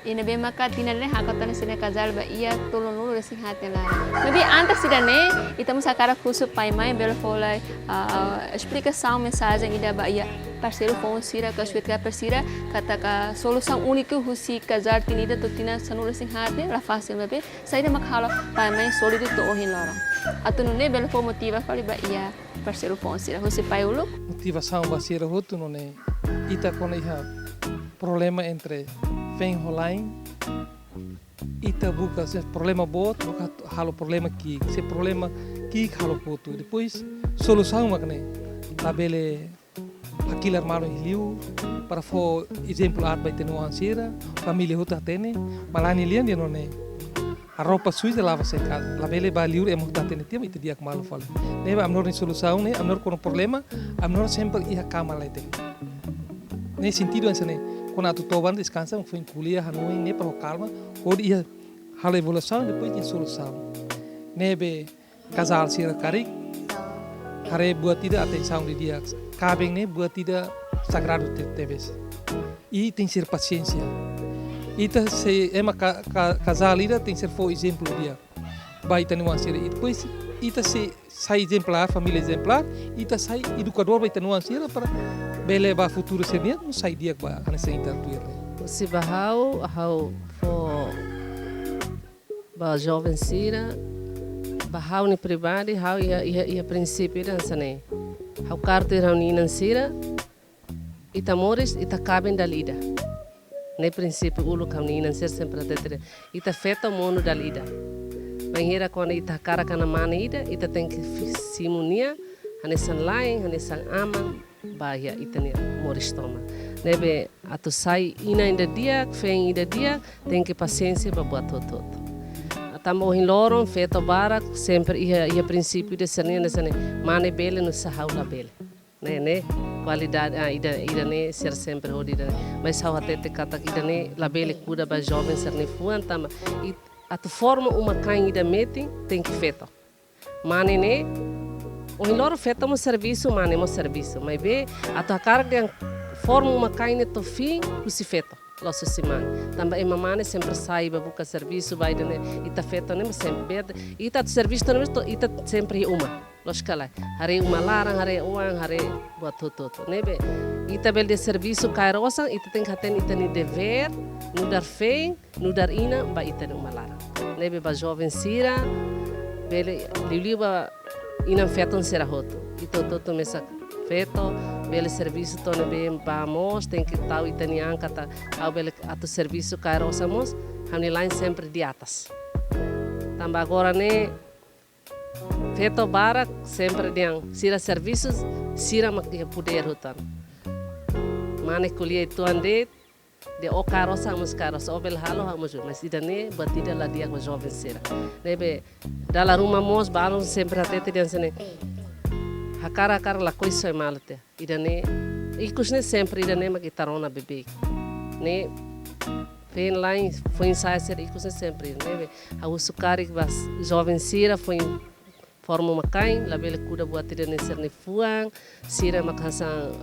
I ne'ebé maka tinan ne'e hakat ona sira-nia kazál ba iha tolunulu-resin-haat nia laran. Maibé antes ida-ne'e, ita mós hakarak husu pai-mãe bele fó lai, ah, esplikasaun mensajen ida ba iha parseiru foun sira ka Sweet Kapper sira, katak solusaun úniku husi kazál tinan ida to'o tinan sanulu-resin-haat ne'e la fasil, maibé saida mak halo pai-mãe sólidu to'o ohin loron. Atu nune'e bele fó motiva fali ba iha parseiru foun sira, husi pai uluk. Motivasaun ba sira hotu nune'e, ita kuandu iha problema entre Feen ho la'en, ita buka se problema boot, buka halo problema ki'ik, se problema ki'ik halo kotuk. Depois solusaun mak ne'e. Labele hakilar malu iha li'ur, para fó ezemplu aat ba ita-nia oan sira, família hotu hatene, maibé nia lian dehan nune'e. Roupa sujada lava sekadu, labele ba li'ur ema hotu hatene tiha mak ita di'ak malu fali. Ne'ebé ami-nia solusaun ne'e, ami-nia kuandu problema, ami-nia sempre iha kama leten. Ne'e sentidu hanesan ne'e, kuandu atu toba deskansa, feen ko'alia, hanoin ne'e para kalma, hodi iha halo evolusaun, depois iha solusaun. Ne'ebé kazál sira karik haree buat ida atensaun didi'ak. Kaben ne'e buat ida sagradu te-, tebes. I tenke ser pasiénsia. Ita se ema ka-, ka-, kazál ida tenke ser fó ezemplu di'ak ba ita-nia oan sira. I depois ita se sai ezemplár, família ezemplár, ita sai edukadór ba ita-nia oan sira para bele ba futuru sira-nian, no sai di'ak ba hanesan ita tuir. Husi ba ha'u, ha'u fó ba joven sira, ba ha'u-nia pribadi, ha'u iha, iha, iha prinsípiu ida hanesan ne'e. Ha'u kaer tuir ha'u-nia inan sira, ita moris, ita kaben dala ida. Ne'e prinsípiu uluk ha'u-nia inan sira sempre hatete. Ita feto monu dala ida. Bainhira kuandu ita hakarak halo mane ida, ita tenke fi-, simu nia, hanesan la'en, hanesan aman, ba iha ita-nia moris tomak. Ne'ebé atu sai inan ida di'ak, feen ida di'ak, tenke pasiénsia ba buat hotu-hotu. Tanba ohin loron, feto barak, sempre iha, iha prinsípiu ida hanesan ne'e, hanesan ne'e, mane bele, nu'usá ha'u labele. Ne'e, ne'e, kualidade, ah, ida, ida-ne'e, sira sempre hodi ida-ne'e. Mas ha'u hatete katak ida-ne'e, labele kuda ba joven sira-nia fuan, tanba, i, atu forma uma-kain ida metin, tenke feto. Mane ne'e, ohin loron feto mós servisu, mane mós servisu. Maibé, atu hakarak dehan forma uma-kain ne'e to'o fim, husi feto. La'ós husi mane. Tanba ema mane sempre sai ba buka servisu, ba ida-ne'e, ita feto ne'e, mas sempre berde. Ita atu servisu to'o ne'e, to-, ita sempre iha uma. Lójika lai. Haree uma laran, haree oan, haree buat hotu-hotu. Ne'ebé, ita bele dehan servisu kaer osan, ita tenke hatene ita-nia devér, nu'udar feen, nu'udar inan ba ita-nia uma laran. Ne'ebé ba joven sira, bele liuliu ba inan-feton sira hotu. Ita hotu-hotu mesak feto, bele servisu to'o ne'ebé bá mós, tenke tau ita-nia an katak ha'u bele atu servisu kaer osan mós, ha'u-nia la'en sempre di atas. Tanba agora ne'e, feto barak sempre dehan, sira servisu, sira mak iha podér hotu ona. Mane ko'alia uitoan de'it, dehan ó kaer osan, ha'u mós kaer osan, ó bele halo, ha'u mós, mas ida-ne'e, buat ida la di'ak ba joven sira. Ne'ebé, dala ruma mós, balun sempre hatete dehan hanesan ne'e. Hakarak, hakarak lakohi soe malu tiha. Ida-ne'e, ikus ne'e sempre ida-ne'e mak ita rona beibeik. Ne'e, feen la'en, foin-sa'e sira ikus ne'e sempre. Ne'ebé, ha'u husu karik ba joven sira, foin forma uma-kain, labele kuda buat ida-ne'e sira-nia fuan, sira mak hanesan,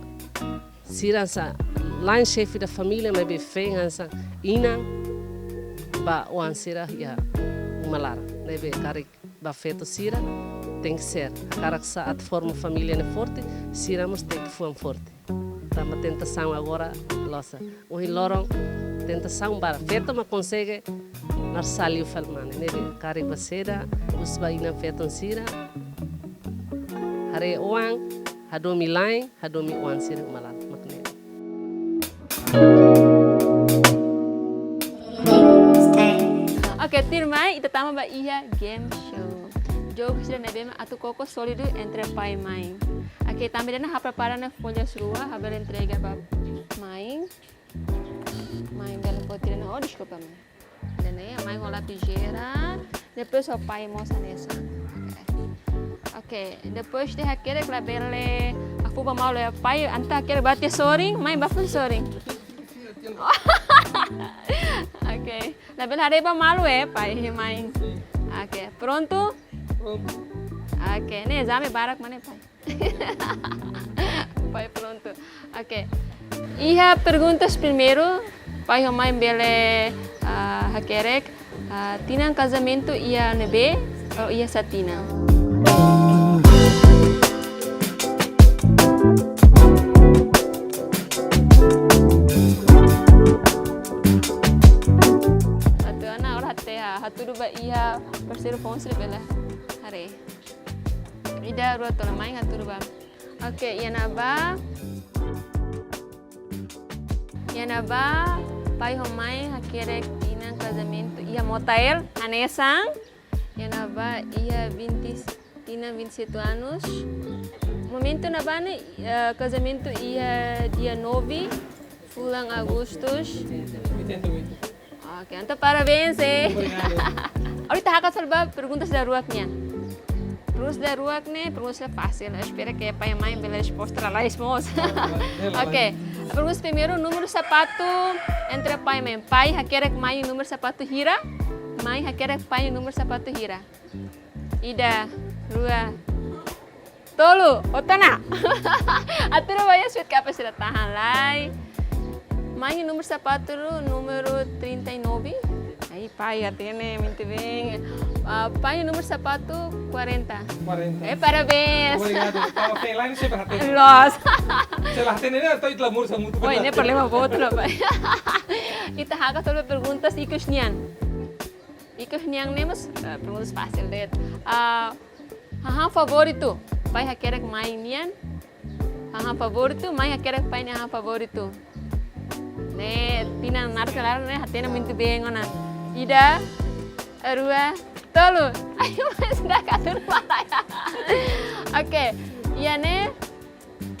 sira hanesan, la'en xefe da família, maibé feen hanesan inan ba oan sira iha uma laran. Ne'ebé karik ba feto sira, tenke ser. Hakarak sá atu forma família ne'e forte, sira mós tenke fuan forte. Tanba tentasaun agora loos. Ohin loron tentasaun barak. Feto mak konsege narsaliu fali mane. Ne'ebé karik ba seda, husu ba inan-feton sira. Haree oan, hadomi la'en, hadomi oan sira uma laran. Mak ne'e. Oke, tuirmai, ita tama ba iha game show. Jogu sira ne'ebé mak atu koko sólidu entre pai i mãe. Oke, tanba ida-ne'e ha'u prepara ona folhas rua, ha'u bele entrega ba mãe. Mãe bele foti ida-ne'e, oh, deskulpa, mãe. Ida-ne'e, mãe ho lapizeira, depois ho pai mós hanesan. Oke. Oke, depois de hakerek labele, afu ba malu, eh, pai, entaun hakerek bá tiha sorin, mãe bá fali sorin. Oke. Labele haree ba malu, eh, pai, mãe. Oke, prontu? Prontu. Oke, ne'e ezame barak mak ne'e, pai. Pai, prontu. Oke. Iha perguntas primeiru, pai ho mãe bele, ah, hakerek, ah, tinan kazamentu iha ne'ebé, ou iha sá tinan? Atu ana ora até ha, hatudu ba iha parseiru foun sira bele haree. Ida, rua, tolu, mãe hatudu ba. Oke, iha ne'ebá. Iha ne'ebá. Pai ho mãe hakerek tinan kazamentu iha Motael, hanesan. Iha ne'ebá iha vinte, tinan vinte e sete anos. Momentu ne'ebá ne'e, eh, kazamentu iha dia nove, fulan Agustus. Oitenta e oito. Oke, entaun parabéns, eh. Obrigado. Agora ita hakat fali ba perguntas daruak nian. Perguntas daruak ne'e, perguntas fasil. Espera ke pai i mãe bele resposta lalais mós. Bele, oke. Perguntas primeiru, númeru sapatu, entre pai i mãe. Pai hakerek mãe númeru sapatu hira. Mãe hakerek pai númeru sapatu hira. Ida, rua, tolu, hotu ona. Atu rua ya suit kapes sira tahan lai. Mãe númeru sapatu, númeru trinta e nove. Ai, pai hatene, muito bem. Ah, pai númeru sapatu, quarenta. Quarenta. Eh, parabéns. Obrigado. Tava feliz, sempre hatene. Loos. Se la hatene, ne'e, ita la hamoris hamutuk. Oi, ne'e problema boot ona, pai. Ita hakat fali ba perguntas ikus nian. Ikus nian ne'e mós, eh, perguntas fasil de'it. Ah, hahán favoritu. Pai hakerek mãe nian hahán favoritu, mãe hakerek pai nia hahán favoritu. Ne'e, tinan naruk laran ne'e, hatene muito bem ona. Ida, rua, tolu. Ai, mas dah katur malaya. Oke, iha ne'e,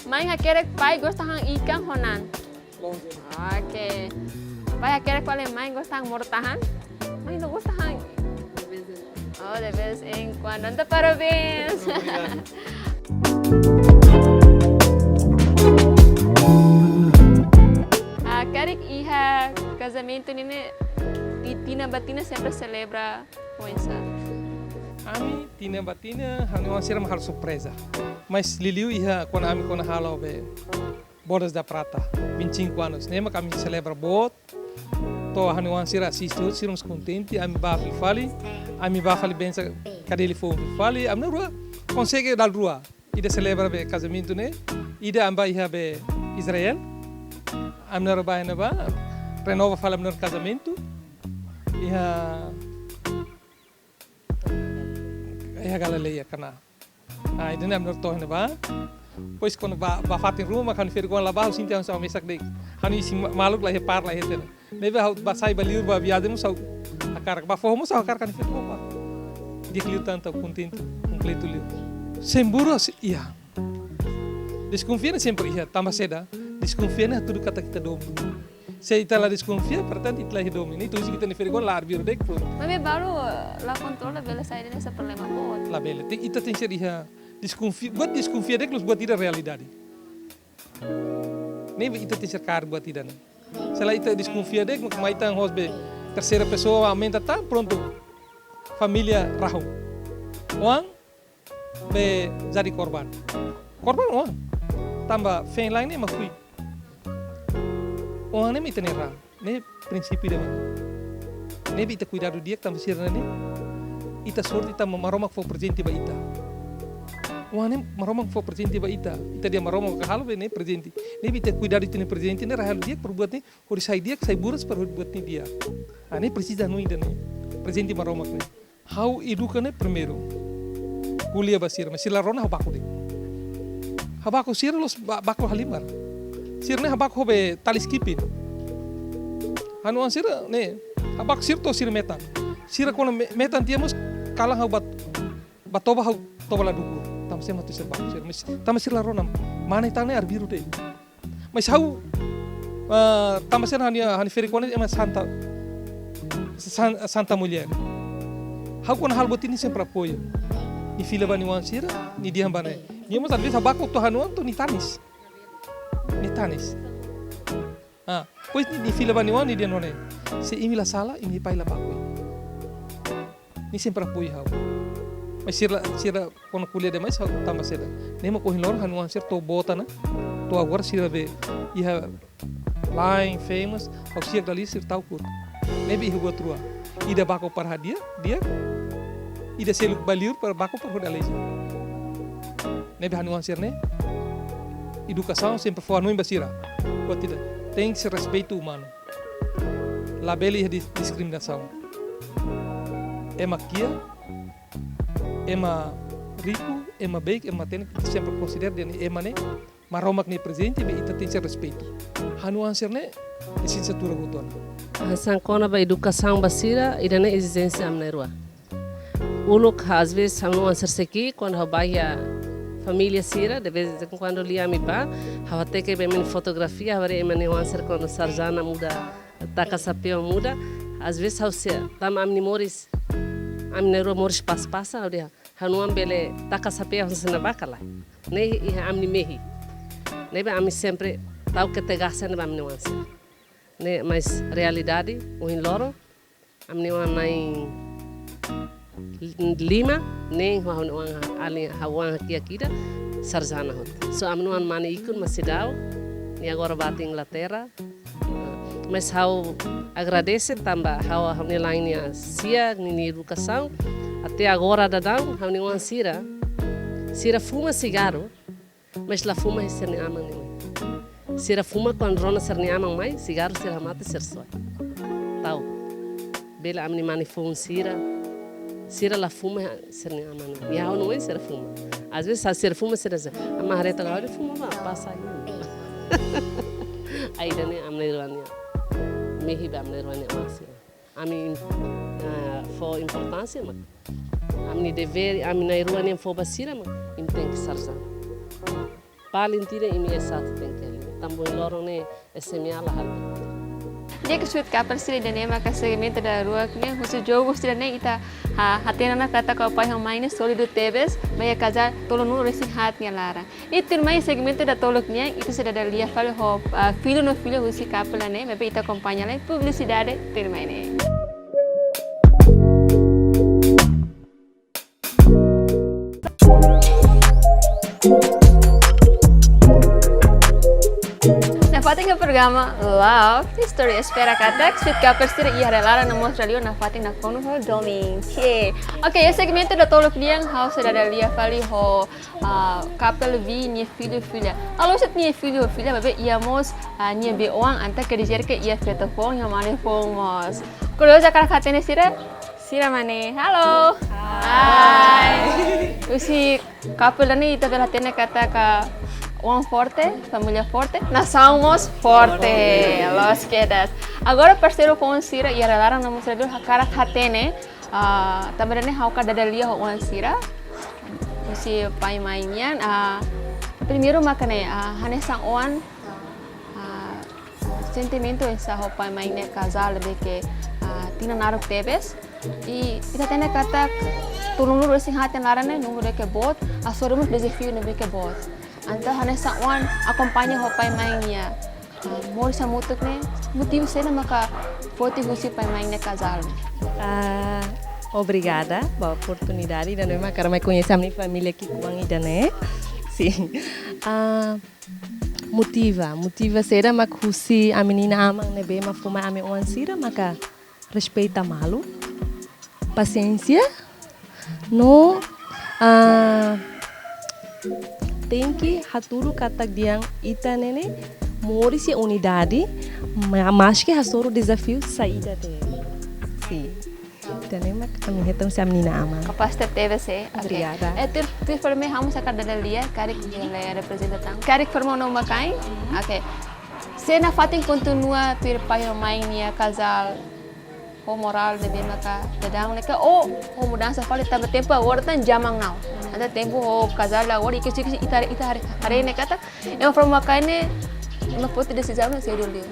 mãe hakerek pai gosta han ikan ho naan. Oke. Pai hakerek fali mãe gosta han modo-tahan. Mãe no gosta han. Oh, de vez em quando. Entaun, parabéns. Obrigado. Ah, karik iha kazamentu ne'e, ne'e, tinan ba tinan sempre selebra oinsá? Ami tinan ba tinan, ha'u-nia oan sira mak halo surpreza. Mas liuliu iha kuandu ami kuandu halo be Bodas da Prata, vinte e cinco anos. Ne'e mak ami selebra boot. To'o ha'u-nia oan sira asiste, sira mós kontente, ami bá fali fali, ami bá fali bensa kadeli foun fali fali, ami na'in-rua konsege dala rua. Ida selebra be kazamentu ne'e, ida ami bá iha be Israel, ami na'in-rua bá iha ne'ebá, renova fali ami-nia kazamentu, iha iha Galileia, Kaná. Ah, ida-ne'e ami na'in-rua to'o iha ne'ebá. Depois kuandu bá, bá fatin ruma, ha'u-nia ferik-oan la bá, ha'u sente ha'u mesak de'it. Ha'u-nia isin ma-, maluk la iha, par la iha tiha ona. Ne'ebé ha'u bá sai bá liur bá viajen mós ha'u hakarak, bá foho mós ha'u hakarak ha'u-nia ferik-oan bá. Di'ak liu tan, ha'u kontente, kompletu liu. Sem buras, iha. Deskonfia ne'e sempre iha, tanba saida? Deskonfia ne'e hatudu katak ita domin. Se ita la deskonfia, portantu ita la iha domin. Entaun, se ita-nia ferik-oan la arbiru de'it, prontu. Maibé balu, eh, la kontrola, bele sai hanesan problema boot. Labele. Te-, ita tenke ser iha deskonfia, buat deskonfia de'it, la'ós buat ida realidade. Ne'ebé ita tenke ser kaer buat ida-ne'e. Se lae ita deskonfia de'it, mak mai tan hosi be terseira pesoa, aumenta tan, prontu. Família rahun. Oan, be jadi korban. Korban oan. Tanba feen-la'en ne'e mak fui. Oan ne'e mak ita-nia ran. Ne'e prinsípiu ida-ne'e. Ne'ebé ita kuidadu di'ak tanba sira-ne'e. Ita sorte tanba Maromak fó prezente ba ita. Oan ne'e Maromak fó prezente ba ita. Ita dehan Maromak mak halo be ne'e prezente. Ne'ebé ita kuidadu ita-nia prezente ne'e, rai halo di'ak para buat ne'e, hodi sai di'ak, sai buras para hodi buat ne'e di'ak. Ah, ne'e presiza hanoin ida-ne'e. Prezente Maromak ne'e. Ha'u eduka ne'e primeiru. Ko'alia ba sira, mas sira la rona ha'u baku de'it. Ha'u baku sira la'ós ba-, baku halimar. Sira ne'e ha'u baku ho be tali skipping. Ha'u-nia oan sira ne'e, ha'u baku sira to'o sira metan. Sira kuandu me-, metan tiha mós kalan ha'u bat-, bá toba ha'u toba la dukur. Tanba sira mós sira baku sira. Mas tanba sira la rona. Mane tan ne'e arbiru de'it. Mas ha'u, eh, tanba sira ha'u-nia, ha'u-nia ferik-oan ne'e ema santa, san-, santa mulher. Ha'u kuandu halo buat ida-ne'e sempre apoiu. Nia fila ba nia oan sira, nia dehan ba ne'e. Nia mós às vezes ha'u baku to'o ha'u-nia oan to'o nia tanis. Nia tanis. Ah, depois nia, nia fila ba nia oan, nia dehan nune'e. Se imi la sala, imi pai la baku. Nia sempre apoiu ha'u. Mas sira, sira kuandu ko'alia demais ha'u tanba saida? Ne'e mak ohin loron ha'u-nia oan sira to'o boot ona. To'o agora sira be iha la'en, famous, ha'u si'ak dala ida sira ta'uk hotu. Ne'ebé iha buat rua. Ida baku para hadi'a, di'ak. Ida seluk ba liur para baku para hodi aleija. Ne'ebé ha'u-nia oan sira ne'e. Edukasaun sempre fó hanoin ba sira. Buat ida. Tenke ser respeitu umanu. Labele iha dis-, diskriminasaun. Ema kiak, ema riku, ema beik, ema hatene, ita sempre konsidera dehan ema ne'e Maromak nia prezente, maibé ita tenke ser respeitu. Ha'u-nia oan sira-ne'e lisensiatura hotu ona. Hanesan kona-ba edukasaun ba sira, ida-ne'e ezijénsia ami na'in-rua. Uluk, às vezes, ha'u-nia oan sira sei ki'ik, kuandu ha'u bá iha família sira, de vez em quando lia ami bá, ha'u hateke be ami-nia fotografia, ha'u haree ema nia oan sira kuandu sarjana muda taka xapeu muda, às vezes ha'u sei, tanba ami-nia moris, ami na'in-rua moris pas-pasan, ha'u dehan, ha'u-nia oan bele taka xapeu hanesan ne'ebá ka lae. Ne'e iha ami-nia mehi. Ne'ebé ami sempre tau ketegasan ba ami-nia oan sira. Ne'e, mas realidade, ohin loron, ami-nia oan na'in lima, nein ha'u-nia oan alin, ha'u-nia oan ki'ik ida, sarjana hotu. So, ami-nia oan mane ikun mak seidauk, nia agora bá to'o Inglaterra. Mas ha'u agradese tanba ha'u, ha'u-nia la'en nia siak, nia, nia edukasaun. Até agora daudaun, ha'u-nia oan sira, sira fuma sigarru, mas la fuma iha sira-nia aman ne'e. Sira fuma kuandu rona sira-nia aman mai, sigarru sira hamate sira soe. Tau. Bele ami-nia mane foun sira, sira la fuma iha sira-nia aman ne'e. Iha ha'u-nia oin sira fuma. Às vezes, se sira fuma, sira dehan, "Amá, haree to'ok ha'u fuma bá, pasa aí." Ai, ida-ne'e ami na'in-rua nia mehi ba ami na'in-rua nia oan sira. Ami, ah, fó importánsia, mak ami-nia devér, ami na'in-rua nia fó ba sira, mak imi tenke sarjana. Paling tidak imi S satu tenke halo. Tanba ohin loron ne'e S M A la halo. Di'ak, Sweet Couple sira, ida-ne'e maka segmentu daruak nian, husi jogu sira-ne'e ita ha-, hatene ona katak pai ho mane ne'e sólidu tebes, maibé kazál tolunulu-resin-haat nia laran. I tuirmai segmentu datoluk nian, ita sei dada lia fali ho, ah, filho no filha husi couple ne'e, maibé ita akompaña lai publisidade tuirmai ne'e. Nafatin iha programa Love Story, espera katak Sweet Couple sira iha rai laran no mós rai liur nafatin nakonu ho domin. Cie. Oke, iha segmentu datoluk nian ha'u sei dada lia fali ho, ah, couple Vee nia filho filha. La'ós de'it nia filho filha, maibé iha mós, ah, nia bei-oan, entaun quer dizer que iha feto foun, iha mane foun mós. Kuriozu, hakarak hatene sira? Sira mane. Halo. Hai. Husi couple ida-ne'e ita bele hatene katak oan forte, família forte, nasaun mós forte. Forte. Loos kedas. Agora parseiru foun sira iha rai laran no mós rai liur hakarak hatene, ah, tanba ida-ne'e ha'u hakarak dada lia ho oan sira. Husi pai mãe nian, ah, primeiru maka ne'e, ah, hanesan oan, ah, sentimentu oinsá ho pai mãe nia kazál ne'ebé ke, ah, tinan naruk tebes. I ita hatene katak tolunulu-resin-haat nia laran ne'e númeru ida ke boot, hasoru mós dezafiu ne'ebé ke boot. Entaun hanesan oan akompaña ho pai mãe nia, ah, moris hamutuk ne'e, motivu saida maka foti husi pai mãe nia kazál? Ah, obrigada ba oportunidade ida-ne'e mak hakarak mai koñese ami família ki'ikoan ida-ne'e. Sin. Ah, motiva, motiva saida mak husi ami-nia inan-aman ne'ebé mak fó mai ami oan sira maka respeita malu, pasiénsia, no, ah, tenke hatudu katak dehan ita ne'e ne'e moris iha unidade, ma-, maski hasoru dezafiu saida de'it. Sin. Ida-ne'e mak ami hetan husi ami-nia inan-aman. Kapás tebes, eh. Oke. Obrigada. Eh, tuir, tuir fali mai ha'u mós hakarak dada lia, karik bele reprezenta tan. Karik forma ona uma-kain? Oke. Se nafatin kontinua tuir pai ho mãe nia kazál ho morál ne'ebé maka daudaun ne'e ka, ou, ou mudansa fali tanba tempu agora tan zaman now. Entaun tempu ho kazál agora, i ke sik ita, ita haree, haree ne'e katak, ema forma uma-kain ne'e, ema foti desizaun ne'e sedu liu.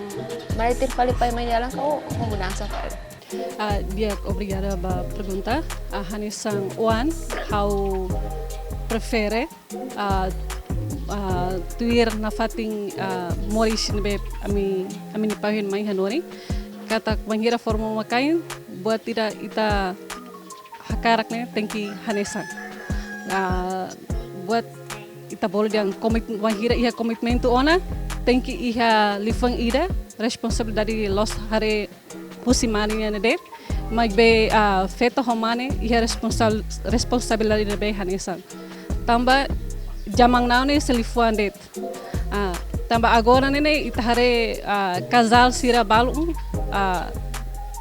Maibé tuir fali pai mãe nia dalan ka, ou, ou mudansa fali. Ah, di'ak, obrigada ba pergunta. Ah, hanesan oan, ha'u prefere, ah, ah, tuir nafatin, ah, moris ne'ebé ami, ami-nia pai ho mãe hanorin. Katak bainhira forma uma-kain, buat ida ita hakarak ne'e tenke hanesan. Ah, buat ita bolu dehan komit-, bainhira iha komitmentu ona, tenke iha liafuan ida, responsabilidade la'ós haree husi mane nian de'it, maibé, ah, feto ho mane iha responsab-, responsabilidade ne'ebé hanesan. Tanba zaman now ne'e sei liafuan de'it. Ah, tanba agora ne'e ne'e ita haree, ah, kazál sira balun, ah,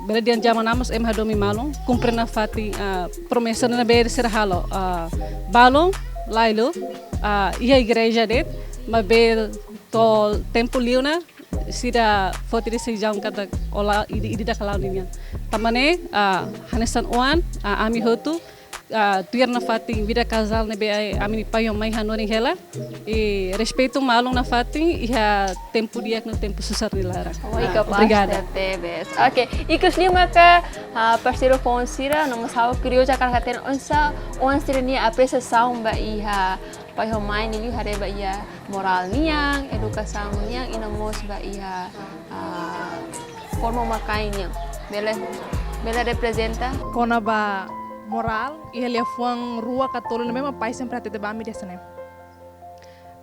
bele dehan zaman now mós ema hadomi malu, kumpre nafatin, ah, promesa ne'ebé sira halo, ah, balun, lailu, ah, iha igreja de'it, Maibé to'o tempu liu ona, sira foti desizaun katak ola ida, ida-idak hala'o ninian. Tanba ne'e, ah, hanesan oan, ah, ami hotu, ah, tuir nafatin vida kazál ne'ebé ami-nia pai ho mãe hanorin hela. I respeitu malu nafatin iha tempu di'ak no tempu susar nia laran. Oh, ah, kapás obrigada. Tebes. Oke, ikus liu maka, ah, parseiru foun sira, no mós ha'u kriou ja kan katen onsa, oan sira-nia apresiasaun ba iha pai ho mãe, liuliu haree ba iha morál nian, edukasaun nian, i no mós ba iha, ah, forma uma-kain nian. Bele, bele reprezenta? Kona-ba morál, iha liafuan rua ka tolu ne'ebé mak pai sempre hatete ba ami hanesan ne'e.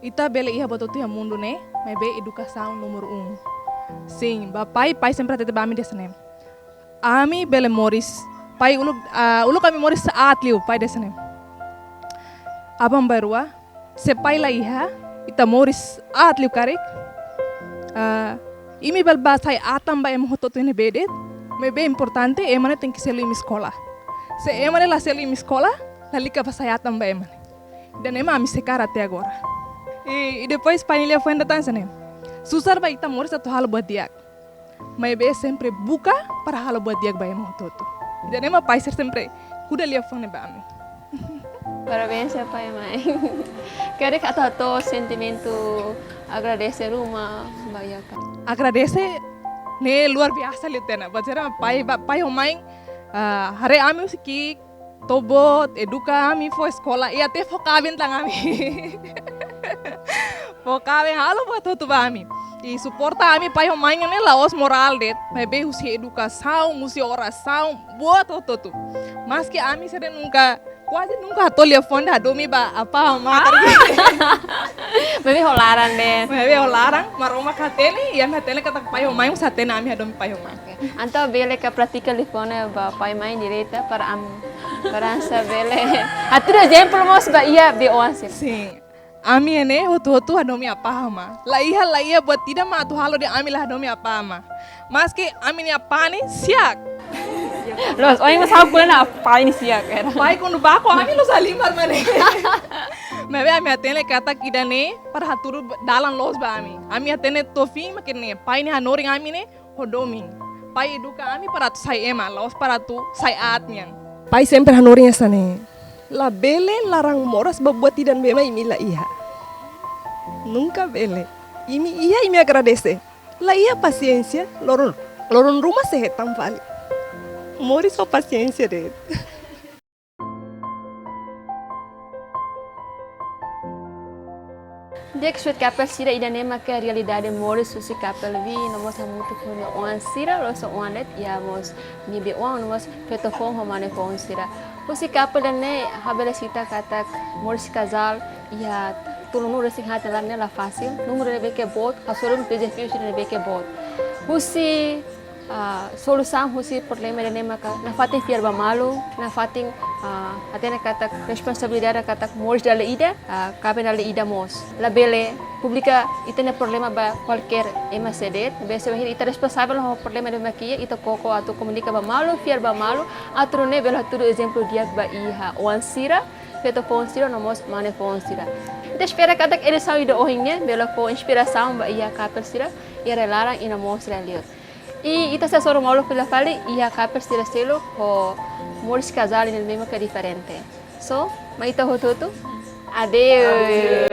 Ita bele iha buat hotu iha mundu ne'e, maibé edukasaun númeru um. Sin, ba pai, pai sempre hatete ba ami hanesan ne'e. Ami bele moris, pai uluk, ah, uluk ami moris aat liu, pai hanesan ne'e. Aban-bainrua, se pai la iha, ita moris aat liu karik. Ah, imi bele bá sai atan ba ema hotu-hotu ne'ebé de'it, maibé importante ema ne'e tenke selu imi eskola. Se ema ne'e la selu imi eskola, lalika bá sai atan ba ema ne'e. Ida-ne'e mak ami sei hakarak até agora. I, i depois pai nia liafuan ida tan hanesan ne'e. Susar ba ita moris atu halo buat di'ak. Maibé sempre buka para halo buat di'ak ba ema hotu-hotu. Ida-ne'e mak pai sira sempre kuda liafuan ne'e ba ami. Parabéns ya pai, mãe. Karik atu hato'o sentimentu agradese ruma ba iha pai? Agradese ne'e luar biasa liu tiha ona. Buat sira pai, ba, pai ho mãe, ah, haree ami husi ki'ik to'o boot, eduka ami, fó eskola, i até fó kaben tan ami. Fó kaben, halo buat hotu ba ami. I suporta ami pai ho mãe ne'e la'ós morál de'it, maibé husi edukasaun, husi orasaun, buat hotu-hotu. Maski ami sira nunka, kuaze nunka hato'o liafuan hadomi ba apá amá. Ah. Maibé ho laran de'it. Maibé ho laran, Maromak hatene, i ami hatene katak pai ho mãe mós hatene ami hadomi pai ho mãe. Entaun bele ka pratika liafuan ba pai mãe direta para ami, para hanesan bele hatudu ezemplu mós ba iha be-oan sira. Sin. Ami ne'e hotu-hotu hadomi apá amá. La iha, la iha buat ida mak atu halo de'it ami la hadomi apá amá. Maski ami-nia apá ne'e siak. Loos, ohin mós ha'u ko'alia ona apá ne'e siak, era. Pai kuandu baku ami loos halimar mak ne'e. Maibé ami hatene katak ida-ne'e para hatudu dalan loos ba ami. Ami hatene to'o fim mak ne'e, pai ne'e hanorin ami ne'e ho domin. Pai eduka ami para atu sai ema, la'ós para atu sai aat nian. Pai sempre hanorin hanesan ne'e. Labele laran moras ba buat ida ne'ebé mak imi la iha. Nunka bele. Imi iha, imi agradese. La iha pasiénsia, loron, loron ruma sei hetan fali. Moris ho pasiénsia de'it. Di'ak, sweet couple sira, ida-ne'e maka realidade moris husi couple V, no mós hamutuk ho nia oan sira, loos, oan de'it, iha mós nia be-oan, no mós feto foun ho mane foun sira. Husi couple ida-ne'e, ha'u bele sita katak moris kazál iha tulunulu-resin-haat nia laran ne'e la fasil, númeru ne'ebé ke boot, hasoru dezafiu sira ne'ebé ke boot. Husi ah, solusaun husi problema ida-ne'e maka nafatin fiar ba malu, nafatin, ah, hatene katak responsabilidade katak moris dala ida, ah, kaben dala ida mós. Labele publika ita-nia problema ba kualkér ema sé de'it, maibé se bainhira ita responsavel ho problema ida mak iha, ita koko atu komunika ba malu, fiar ba malu, atu nune'e bele hatudu ezemplu di'ak ba iha oan sira, feto foun sira, no mós mane foun sira. Ita espera katak edisaun ida ohin ne'e bele fó inspirasaun ba iha couple sira, iha rai-laran i no mós rai-liur. I ita sei hasoru malu fila fali iha couple sira seluk ho moris kazál ida ne'ebé maka diferente. So, mai ita hotu-hotu. Adeus.